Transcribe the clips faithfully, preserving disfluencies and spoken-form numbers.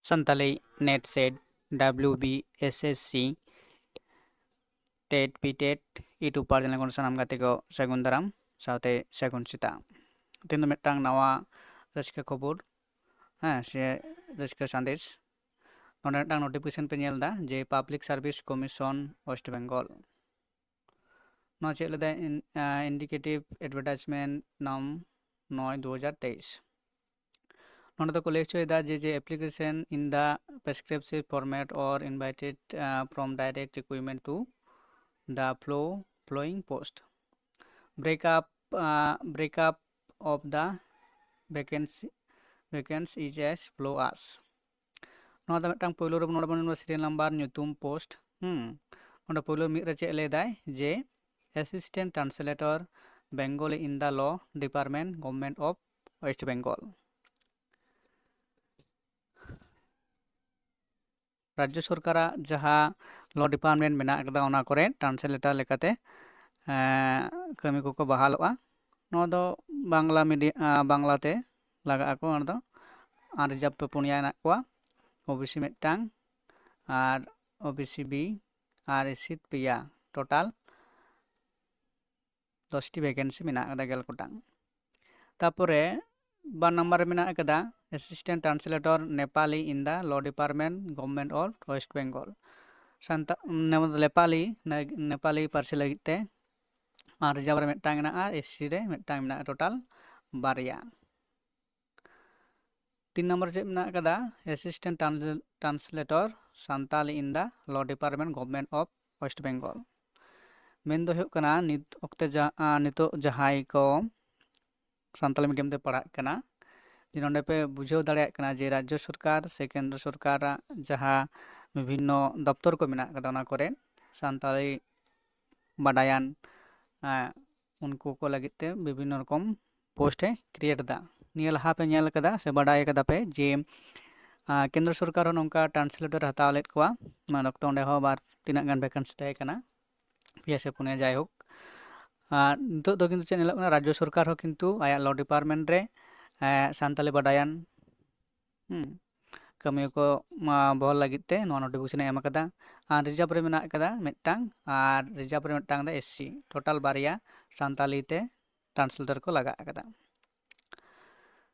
Santali NET SET WBSSC TET PTET YouTube ᱯᱟᱨ channel ᱠᱷᱚᱱ ᱥᱟᱱᱟᱢ ᱜᱟᱛᱮ ᱠᱚ ᱥᱟᱹᱜᱩᱱ ᱫᱟᱨᱟᱢ ᱥᱟᱶᱛᱮ ᱥᱟᱹᱜᱩᱱ ᱥᱮᱛᱟᱜ᱾ ᱛᱮᱦᱮᱧ ᱫᱚ ᱢᱤᱫᱴᱟᱝ ᱱᱟᱣᱟ ᱨᱟᱹᱥᱠᱟᱹ ᱠᱷᱚᱵᱚᱨ, ᱦᱮᱸ, ᱥᱮ ᱨᱟᱹᱥᱠᱟᱹ ᱥᱟᱸᱫᱮᱥ᱾ ᱱᱚᱰᱮ ᱢᱤᱫᱴᱟᱝ notification ᱯᱮ ᱧᱮᱞ ᱮᱫᱟ ᱡᱮ Public Service Commission West Bengal, ᱱᱚᱣᱟ ᱪᱮᱫ ᱞᱮᱫᱟᱭ? In- ᱟᱸ, indicative advertisement ᱱᱚᱢ ᱱᱚᱭ ᱫᱩ ᱦᱟᱡᱟᱨ ᱛᱮᱭᱤᱥ᱾ ᱱᱚᱰᱮ ᱫᱚᱠᱚ ᱞᱟᱹᱭ ᱦᱚᱪᱚᱭᱮᱫᱟ ᱡᱮ, ᱡᱮ application in the prescriptive format or invited uh, from direct recruitment to the flow following post. Break up uh, break up of the vacancy vacancy is as follow as. ᱱᱚᱣᱟ ᱫᱚ ᱢᱤᱫᱴᱟᱝ ᱯᱳᱭᱞᱳ ᱨᱮ ᱱᱚᱰᱮ ᱵᱚᱱ ᱧᱮᱞᱟ serial number, ᱧᱩᱛᱩᱢ, post᱾ ᱦᱩᱸ, ᱱᱚᱰᱮ ᱯᱳᱭᱞᱳ ᱢᱤᱫ ᱨᱮ ᱪᱮᱫ ᱞᱟᱹᱭ ᱫᱟᱭ ᱡᱮ Assistant Translator Bengali in the Law Department, Government of West Bengal᱾ ᱨᱟᱡᱽᱡᱚ ᱥᱚᱨᱠᱟᱨᱟᱜ ᱡᱟᱦᱟᱸ law department ᱢᱮᱱᱟᱜ ᱟᱠᱟᱫᱟ, ᱚᱱᱟ ᱠᱚᱨᱮ translator ᱞᱮᱠᱟᱛᱮ ᱮᱸ, ᱠᱟᱹᱢᱤ ᱠᱚᱠᱚ ᱵᱟᱦᱟᱞᱚᱜᱼᱟ᱾ ᱱᱚᱣᱟ ᱫᱚ ᱵᱟᱝᱞᱟ ᱢᱤᱰᱤᱭᱟ ᱵᱟᱝᱞᱟᱛᱮ ᱞᱟᱜᱟᱜ ᱟᱠᱚ᱾ ᱚᱱᱟ ᱫᱚ unreserved ᱯᱮ ᱯᱩᱱᱭᱟ ᱦᱮᱱᱟᱜ ᱠᱚᱣᱟ, OBC ᱢᱤᱫᱴᱟᱝ ᱟᱨ OBC B ᱟᱨ SC ᱯᱮᱭᱟ᱾ Total ᱫᱚᱥᱴᱤ vacancy ᱢᱮᱱᱟᱜ ᱟᱠᱟᱫᱟ, ᱜᱮᱞ ᱜᱚᱴᱟᱝ᱾ ᱛᱟᱯᱚᱨᱮ ᱵᱟᱨ ᱱᱟᱢᱵᱟᱨ ᱨᱮ ᱢᱮᱱᱟᱜ ᱟᱠᱟᱫᱟ Assistant Translator Nepali in the Law Department, Government of West Bengal᱾ ᱥᱟᱱᱛᱟ- Nepali Nepali ᱯᱟᱹᱨᱥᱤ ᱞᱟᱹᱜᱤᱫ ᱛᱮ ᱟᱨ reserve ᱨᱮ ᱢᱤᱫᱴᱟᱝ ᱢᱮᱱᱟᱜᱼᱟ, SC ᱨᱮ ᱢᱤᱫᱴᱟᱝ ᱢᱮᱱᱟᱜᱼᱟ, total ᱵᱟᱨᱭᱟ᱾ ᱛᱤᱱ ᱱᱟᱢᱵᱟᱨ ᱪᱮᱫ ᱢᱮᱱᱟᱜ ᱟᱠᱟᱫᱟ? Assistant Translator Santali in the Law Department, Government of West Bengal᱾ ᱢᱮᱱ ᱫᱚ ᱦᱩᱭᱩᱜ ᱠᱟᱱᱟ, ᱱᱤᱛ ᱚᱠᱛᱮ ᱡᱟ- ᱟᱸ, ᱱᱤᱛᱚᱜ ᱡᱟᱦᱟᱸᱭ ᱠᱚ ᱥᱟᱱᱛᱟᱞᱤ medium ᱛᱮ ᱯᱟᱲᱦᱟᱜ ᱠᱟᱱᱟ, ᱡᱮ ᱱᱚᱰᱮ ᱯᱮ ᱵᱩᱡᱷᱟᱹᱣ ᱫᱟᱲᱮᱭᱟᱜ ᱠᱟᱱᱟ ᱡᱮ ᱨᱟᱡᱽᱡᱚ ᱥᱚᱨᱠᱟᱨ ᱥᱮ ᱠᱮᱱᱫᱨᱚ ᱥᱚᱨᱠᱟᱨᱟᱜ ᱡᱟᱦᱟᱸ ᱵᱤᱵᱷᱤᱱᱱᱚ ᱫᱚᱯᱛᱚᱨ ᱠᱚ ᱢᱮᱱᱟᱜ ᱟᱠᱟᱫᱟ, ᱚᱱᱟ ᱠᱚᱨᱮ ᱥᱟᱱᱛᱟᱲᱤ ᱵᱟᱰᱟᱭᱟᱱ, ᱮᱸ, ᱩᱱᱠᱩ ᱠᱚ ᱞᱟᱹᱜᱤᱫ ᱛᱮ ᱵᱤᱵᱷᱤᱱᱱᱚ ᱨᱚᱠᱚᱢ post ᱮ create ᱮᱫᱟ᱾ ᱱᱤᱭᱟᱹ ᱞᱟᱦᱟ ᱯᱮ ᱧᱮᱞ ᱟᱠᱟᱫᱟ ᱥᱮ ᱵᱟᱰᱟᱭ ᱟᱠᱟᱫᱟ ᱯᱮ ᱡᱮ, ᱟᱸ, ᱠᱮᱱᱫᱨᱚ ᱥᱚᱨᱠᱟᱨ ᱦᱚᱸ ᱱᱚᱝᱠᱟ translator ᱦᱟᱛᱟᱣ ᱞᱮᱫ ᱠᱚᱣᱟ᱾ ᱩᱱ ᱚᱠᱛᱚ ᱚᱸᱰᱮ ᱦᱚᱸ ᱟᱵᱟᱨ ᱛᱤᱱᱟᱹᱜ ᱜᱟᱱ vacancy ᱛᱟᱦᱮᱸ ᱠᱟᱱᱟ, ᱯᱮᱭᱟ ᱥᱮ ᱯᱩᱱᱭᱟ, ᱡᱟᱭᱦᱳᱠ᱾ ᱟᱨ ᱱᱤᱛᱚᱜ ᱫᱚ ᱠᱤᱱᱛᱩ ᱪᱮᱫ ᱧᱮᱞᱚᱜ ᱠᱟᱱᱟ, ᱨᱟᱡᱽᱡᱚ ᱥᱚᱨᱠᱟᱨ ᱦᱚᱸ ᱠᱤᱱᱛᱩ ᱟᱭᱟᱜ law department ᱨᱮ, ᱮᱸ, ᱥᱟᱱᱛᱟᱞᱤ ᱵᱟᱰᱟᱭᱟᱱ, ᱦᱩᱸ, ᱠᱟᱹᱢᱤᱭᱟᱹ ᱠᱚ ᱵᱚᱦᱟᱞ ᱞᱟᱹᱜᱤᱫ ᱛᱮ ᱱᱚᱣᱟ ᱱᱳᱴᱤᱯᱷᱤᱠᱮᱥᱚᱱ ᱮ ᱮᱢ ᱟᱠᱟᱫᱟ᱾ ᱟᱨ ᱨᱤᱡᱟᱨᱵᱷ ᱨᱮ ᱢᱮᱱᱟᱜ ᱟᱠᱟᱫᱟ ᱢᱤᱫᱴᱟᱝ, ᱟᱨ ᱨᱤᱡᱟᱨᱵᱷ ᱨᱮ ᱢᱤᱫᱴᱟᱝ ᱫᱚ ᱮᱥ ᱥᱤ᱾ ᱴᱳᱴᱟᱞ ᱵᱟᱨᱭᱟ ᱥᱟᱱᱛᱟᱞᱤ ᱛᱮ ᱴᱨᱟᱱᱥᱞᱮᱴᱚᱨ ᱠᱚ ᱞᱟᱜᱟᱜ ᱟᱠᱟᱫᱟ᱾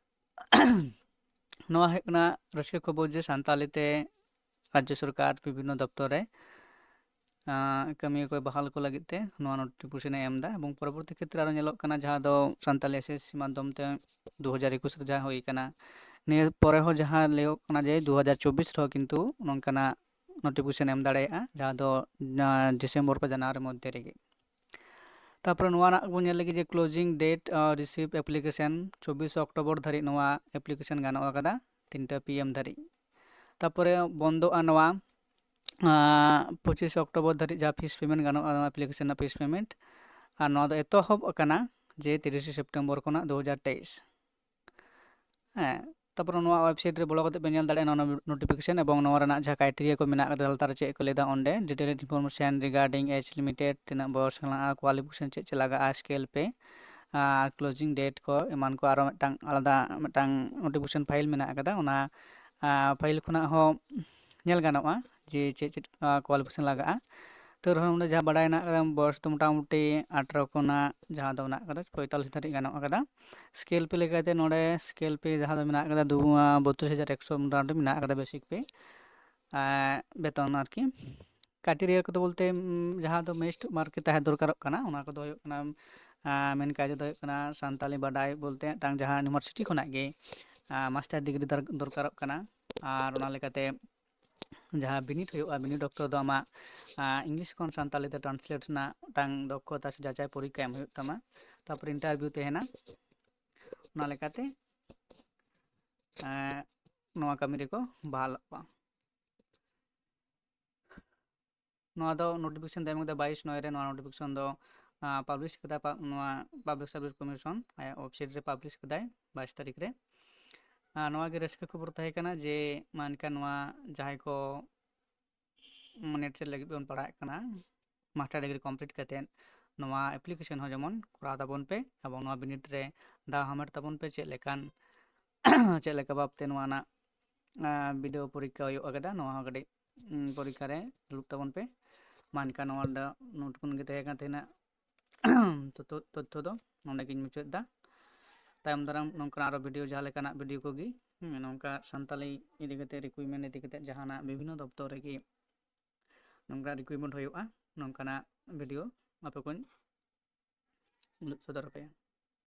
ᱱᱚᱣᱟ ᱦᱩᱭᱩᱜ ᱠᱟᱱᱟ ᱨᱟᱹᱥᱠᱟᱹ ᱠᱷᱚᱵᱚᱨ ᱡᱮ ᱥᱟᱱᱛᱟᱞᱤ ᱛᱮ ᱨᱟᱡᱽᱡᱚ ᱥᱚᱨᱠᱟᱨ ᱵᱤᱵᱷᱤᱱᱱᱚ ᱫᱚᱯᱛᱚᱨ ᱨᱮ ᱠᱟᱹᱢᱤᱭᱟᱹ ᱠᱚ ᱵᱟᱦᱟᱞ ᱠᱚ ᱞᱟᱹᱜᱤᱫ ᱛᱮ ᱱᱚᱣᱟ ᱱᱳᱴᱤᱯᱷᱤᱠᱮᱥᱚᱱ ᱮ ᱮᱢ ᱮᱫᱟ᱾ ᱮᱵᱚᱝ ᱯᱚᱨᱚᱵᱚᱨᱛᱤ ᱠᱷᱮᱛᱨᱮ ᱟᱨᱚ ᱧᱮᱞᱚᱜ ᱠᱟᱱᱟ, ᱡᱟᱦᱟᱸ ᱫᱚ ᱥᱟᱱᱛᱟᱞᱤ ᱮᱥ ᱮᱥ ᱥᱤ ᱢᱟᱫᱽᱫᱷᱚᱢ ᱛᱮ ᱫᱩ ᱦᱟᱡᱟᱨ ᱮᱠᱩᱥ ᱨᱮ ᱡᱟᱦᱟᱸ ᱦᱩᱭ ᱠᱟᱱᱟ, ᱱᱤᱭᱟᱹ ᱯᱚᱨᱮ ᱦᱚᱸ ᱡᱟᱦᱟᱸ ᱞᱟᱹᱭᱚᱜ ᱠᱟᱱᱟ ᱡᱮ ᱫᱩ ᱦᱟᱡᱟᱨ ᱪᱚᱵᱵᱤᱥ ᱨᱮᱦᱚᱸ ᱠᱤᱱᱛᱩ ᱱᱚᱝᱠᱟᱱᱟᱜ ᱱᱳᱴᱤᱯᱷᱤᱠᱮᱥᱚᱱ ᱮᱢ ᱫᱟᱲᱮᱭᱟᱜᱼᱟ, ᱡᱟᱦᱟᱸ ᱫᱚ ᱰᱤᱥᱮᱢᱵᱚᱨ ᱠᱷᱚᱱ ᱡᱟᱱᱩᱣᱟᱨᱤ ᱢᱚᱫᱽᱫᱷᱮ ᱨᱮᱜᱮ᱾ ᱛᱟᱨᱯᱚᱨᱮ ᱱᱚᱣᱟ ᱨᱮᱱᱟᱜ ᱵᱚᱱ ᱧᱮᱞ ᱞᱮᱜᱮ ᱡᱮ closing date receive application, ᱪᱚᱵᱵᱤᱥ ᱚᱠᱴᱳᱵᱚᱨ ᱫᱷᱟᱹᱨᱤᱡ ᱱᱚᱣᱟ ᱮᱯᱞᱤᱠᱮᱥᱚᱱ ᱜᱟᱱᱚᱜ ᱟᱠᱟᱫᱟ, ᱛᱤᱱᱴᱟ ᱯᱤ ᱮᱢ ᱫᱷᱟᱹᱨᱤᱡ᱾ ᱛᱟᱨᱯᱚᱨᱮ ᱵᱚᱱᱫᱚᱜᱼᱟ ᱱᱚᱣᱟ ᱯᱚᱸᱪᱤᱥ ᱚᱠᱴᱳᱵᱚᱨ ᱫᱷᱟᱹᱨᱤᱡ ᱡᱟᱦᱟᱸ ᱯᱷᱤᱥ ᱯᱮᱢᱮᱱᱴ ᱜᱟᱱᱚᱜᱼᱟ, ᱱᱚᱣᱟ ᱮᱯᱞᱤᱠᱮᱥᱚᱱ ᱨᱮᱱᱟᱜ ᱯᱷᱤᱥ ᱯᱮᱢᱮᱱᱴ᱾ ᱟᱨ ᱱᱚᱣᱟ ᱫᱚ ᱮᱛᱚᱦᱚᱵ ᱟᱠᱟᱱᱟ ᱡᱮ ᱛᱤᱨᱤᱥᱮ ᱥᱮᱯᱴᱮᱢᱵᱚᱨ ᱠᱷᱚᱱᱟᱜ ᱫᱩ ᱦᱟᱡᱟᱨ ᱛᱮᱭᱤᱥ᱾ ᱦᱮᱸ, ᱛᱟᱨᱯᱚᱨᱮ ᱱᱚᱣᱟ ᱣᱮᱵᱥᱟᱭᱤᱴ ᱨᱮ ᱵᱚᱞᱚ ᱠᱟᱛᱮ ᱯᱮ ᱧᱮᱞ ᱫᱟᱲᱮᱭᱟᱜᱼᱟ ᱱᱚᱣᱟ ᱱᱳᱴᱤᱯᱷᱤᱠᱮᱥᱚᱱ ᱮᱵᱚᱝ ᱱᱚᱣᱟ ᱨᱮᱱᱟᱜ ᱡᱟᱦᱟᱸ ᱠᱨᱟᱭᱴᱮᱨᱤᱭᱟ ᱠᱚ ᱢᱮᱱᱟᱜ ᱟᱠᱟᱫᱟ ᱞᱟᱛᱟᱨ ᱨᱮ ᱪᱮᱫ ᱠᱚ ᱞᱟᱹᱭᱫᱟ ᱚᱸᱰᱮ, detailed information regarding age limited, ᱛᱤᱱᱟᱹᱜ ᱵᱚᱭᱚᱥ ᱞᱟᱜᱟᱜᱼᱟ, ᱠᱳᱣᱟᱞᱤᱯᱷᱤᱠᱮᱥᱚᱱ ᱪᱮᱫ ᱪᱮᱫ ᱞᱟᱜᱟᱜᱼᱟ, ᱥᱠᱮᱞ ᱯᱮ, ᱟᱨ ᱠᱞᱳᱡᱤᱝ ᱰᱮᱴ ᱠᱚ ᱮᱢᱟᱱ ᱠᱚ ᱟᱨᱚ ᱢᱤᱫᱴᱟᱝ ᱟᱞᱟᱫᱟ ᱢᱤᱫᱴᱟᱝ ᱱᱳᱴᱤᱯᱷᱤᱠᱮᱥᱚᱱ ᱯᱷᱟᱭᱤᱞ ᱢᱮᱱᱟᱜ ᱟᱠᱟᱫᱟ᱾ ᱚᱱᱟ ᱯᱷᱟᱭᱤᱞ ᱠᱷᱚᱱᱟᱜ ᱦᱚᱸ ᱧᱮᱞ ᱜᱟᱱᱚᱜᱼᱟ ᱡᱮ ᱪᱮᱫ ᱪᱮᱫ ᱠᱳᱣᱟᱞᱤᱯᱷᱤᱠᱮᱥᱚᱱ ᱞᱟᱜᱟᱜᱼᱟ᱾ ᱛᱟᱹᱣ ᱨᱮᱦᱚᱸ ᱱᱚᱰᱮ ᱡᱟᱦᱟᱸ ᱵᱟᱲᱟᱭ ᱦᱮᱱᱟᱜ ᱟᱠᱟᱫᱟ, ᱵᱚᱭᱚᱥ ᱫᱚ ᱢᱚᱴᱟᱢᱩᱴᱤ ᱟᱴᱷᱨᱚ ᱠᱷᱚᱱᱟᱜ ᱡᱟᱦᱟᱸ ᱫᱚ ᱢᱮᱱᱟᱜ ᱟᱠᱟᱫᱟ ᱯᱚᱸᱭᱛᱟᱞᱞᱤᱥ ᱫᱷᱟᱹᱨᱤᱡ ᱜᱟᱱᱚᱜ ᱟᱠᱟᱫᱟ᱾ ᱥᱠᱮᱞ ᱯᱮ ᱞᱮᱠᱟᱛᱮ ᱱᱚᱰᱮ ᱥᱠᱮᱞ ᱯᱮ ᱡᱟᱦᱟᱸ ᱫᱚ ᱢᱮᱱᱟᱜ ᱟᱠᱟᱫᱟ ᱫᱩ, ᱟᱸ, ᱵᱚᱛᱨᱤᱥ ᱦᱟᱡᱟᱨ ᱮᱠᱥᱚ ᱢᱚᱴᱟᱢᱩᱴᱤ ᱢᱮᱱᱟᱜ ᱟᱠᱟᱫᱟ ᱵᱮᱥᱤᱠ ᱯᱮ, ᱟᱸ, ᱵᱮᱛᱚᱱ ᱟᱨᱠᱤ᱾ ᱠᱨᱟᱭᱴᱮᱨᱤᱭᱟ ᱠᱚᱫᱚ ᱵᱚᱞᱛᱮ, ᱩᱢ, ᱡᱟᱦᱟᱸ ᱫᱚ ᱢᱮᱥᱴ ᱢᱟᱨᱠ ᱨᱮ ᱛᱟᱦᱮᱸ ᱫᱚᱨᱠᱟᱨᱚᱜ ᱠᱟᱱᱟ, ᱚᱱᱟ ᱠᱚᱫᱚ ᱦᱩᱭᱩᱜ ᱠᱟᱱᱟ, ᱟᱸ, ᱢᱮᱱ ᱠᱟᱡᱽ ᱫᱚ ᱦᱩᱭᱩᱜ ᱠᱟᱱᱟ ᱥᱟᱱᱛᱟᱞᱤ ᱵᱟᱰᱟᱭ ᱵᱚᱞᱛᱮ ᱢᱤᱫᱴᱟᱝ ᱡᱟᱦᱟᱸ ᱤᱭᱩᱱᱤᱵᱷᱟᱨᱥᱤᱴᱤ ᱠᱷᱚᱱᱟᱜ ᱜᱮ, ᱟᱸ, ᱢᱟᱥᱴᱟᱨ ᱰᱤᱜᱽᱨᱤ ᱫᱚᱨ-, ᱫᱚᱨᱠᱟᱨᱚᱜ ᱠᱟᱱᱟ᱾ ᱟᱨ ᱚᱱᱟ ᱞᱮᱠᱟᱛᱮ ᱡᱟᱦᱟᱸ ᱵᱤᱱᱤᱰ ᱦᱩᱭᱩᱜᱼᱟ, ᱵᱤᱱᱤᱰ ᱚᱠᱛᱚ ᱫᱚ ᱟᱢᱟᱜ, ᱟᱸ, ᱤᱝᱞᱤᱥ ᱠᱷᱚᱱ ᱥᱟᱱᱛᱟᱞᱤ ᱛᱮ ᱴᱨᱟᱱᱥᱞᱮᱴ ᱨᱮᱱᱟᱜ ᱢᱤᱫᱴᱟᱝ ᱫᱚᱠᱷᱚᱛᱟ ᱥᱮ ᱡᱟᱪᱟᱭ ᱯᱚᱨᱤᱠᱠᱷᱟ ᱮᱢ ᱦᱩᱭᱩᱜ ᱛᱟᱢᱟ᱾ ᱛᱟᱨᱯᱚᱨᱮ ᱤᱱᱴᱟᱨᱵᱷᱤᱭᱩ ᱛᱟᱦᱮᱱᱟ᱾ ᱚᱱᱟ ᱞᱮᱠᱟᱛᱮ, ᱮᱸ, ᱱᱚᱣᱟ ᱠᱟᱹᱢᱤ ᱨᱮᱠᱚ ᱵᱟᱦᱟᱞᱚᱜ ᱠᱚᱣᱟ᱾ ᱱᱚᱣᱟ ᱫᱚ ᱱᱳᱴᱤᱯᱷᱤᱠᱮᱥᱚᱱ ᱫᱚ ᱮᱢ ᱠᱮᱫᱟ ᱵᱟᱭᱤᱥ ᱱᱚᱭ ᱨᱮ᱾ ᱱᱚᱣᱟ ᱱᱳᱴᱤᱯᱷᱤᱠᱮᱥᱚᱱ ᱫᱚ, ᱟᱸ, ᱯᱟᱵᱽᱞᱤᱥ ᱠᱮᱫᱟ ᱯᱟ-, ᱱᱚᱣᱟ ᱯᱟᱵᱽᱞᱤᱠ ᱥᱟᱨᱵᱷᱤᱥ ᱠᱚᱢᱤᱥᱚᱱ ᱟᱭᱟᱜ ᱣᱮᱵᱥᱟᱭᱤᱴ ᱨᱮ ᱯᱟᱵᱽᱞᱤᱥ ᱠᱮᱫᱟᱭ ᱵᱟᱭᱤᱥ ᱛᱟᱹᱨᱤᱠᱷ ᱨᱮ᱾ ᱟᱨ ᱱᱚᱣᱟ ᱜᱮ ᱨᱟᱹᱥᱠᱟᱹ ᱠᱷᱚᱵᱚᱨ ᱛᱟᱦᱮᱸ ᱠᱟᱱᱟ ᱡᱮ ᱢᱟ ᱮᱱᱠᱷᱟᱱ ᱱᱚᱣᱟ ᱡᱟᱦᱟᱸᱭ ᱠᱚ ᱱᱮᱴ ᱥᱮᱴ ᱞᱟᱹᱜᱤᱫ ᱵᱚᱱ ᱯᱟᱲᱦᱟᱜ ᱠᱟᱱᱟ, ᱢᱟᱥᱴᱟᱨ ᱰᱤᱜᱽᱨᱤ ᱠᱚᱢᱯᱞᱤᱴ ᱠᱟᱛᱮᱫ ᱱᱚᱣᱟ ᱮᱯᱞᱤᱠᱮᱥᱚᱱ ᱦᱚᱸ ᱡᱮᱢᱚᱱ ᱠᱚᱨᱟᱣ ᱛᱟᱵᱚᱱ ᱯᱮ ᱮᱵᱚᱝ ᱱᱚᱣᱟ ᱵᱤᱱᱤᱰ ᱨᱮ ᱫᱟᱣ ᱦᱟᱢᱮᱴ ᱛᱟᱵᱚᱱ ᱯᱮ᱾ ᱪᱮᱫ ᱞᱮᱠᱟᱱ, ᱪᱮᱫ ᱞᱮᱠᱟ ᱵᱷᱟᱵᱽᱛᱮ ᱱᱚᱣᱟ ᱨᱮᱱᱟᱜ ᱵᱤᱰᱟᱹᱣ ᱯᱚᱨᱤᱠᱠᱷᱟ ᱦᱩᱭᱩᱜ ᱠᱟᱫᱟ, ᱱᱚᱣᱟ ᱦᱚᱸ ᱠᱟᱹᱴᱤᱡ ᱩᱸ, ᱯᱚᱨᱤᱠᱠᱷᱟ ᱨᱮ ᱫᱩᱲᱩᱵ ᱛᱟᱵᱚᱱ ᱯᱮ᱾ ᱢᱟ ᱮᱱᱠᱷᱟᱱ ᱱᱚᱣᱟ ᱫᱚ ᱱᱩᱱ ᱴᱩᱠᱩᱱ ᱜᱮ ᱛᱟᱦᱮᱸ ᱠᱟᱱ ᱛᱟᱦᱮᱱᱟ ᱛᱚᱛᱷᱚ- ᱛᱚᱛᱷᱚ ᱫᱚ᱾ ᱱᱚᱸᱰᱮ ᱜᱤᱧ ᱢᱩᱪᱟᱹᱫ ᱮᱫᱟ᱾ ᱛᱟᱭᱚᱢ ᱫᱟᱨᱟᱢ ᱱᱚᱝᱠᱟᱱᱟᱜ ᱟᱨᱚ ᱵᱷᱤᱰᱤᱭᱳ, ᱡᱟᱦᱟᱸ ᱞᱮᱠᱟᱱᱟᱜ ᱵᱷᱤᱰᱤᱭᱳ ᱠᱚᱜᱮ, ᱦᱩᱸ, ᱱᱚᱝᱠᱟ ᱥᱟᱱᱛᱟᱞᱤ ᱤᱫᱤ ᱠᱟᱛᱮ, ᱨᱤᱠᱨᱩᱴᱢᱮᱱᱴ ᱤᱫᱤ ᱠᱟᱛᱮ ᱡᱟᱦᱟᱱᱟᱜ ᱵᱤᱵᱷᱤᱱᱱᱚ ᱫᱚᱯᱛᱚᱨ ᱨᱮᱜᱮ ᱱᱚᱝᱠᱟ ᱨᱤᱠᱨᱩᱴᱢᱮᱱᱴ ᱦᱩᱭᱩᱜᱼᱟ, ᱱᱚᱝᱠᱟᱱᱟᱜ ᱵᱷᱤᱰᱤᱭᱳ ᱟᱯᱮ ᱠᱚᱧ ᱩᱫᱩᱜ ᱥᱚᱫᱚᱨ ᱟᱯᱮᱭᱟ᱾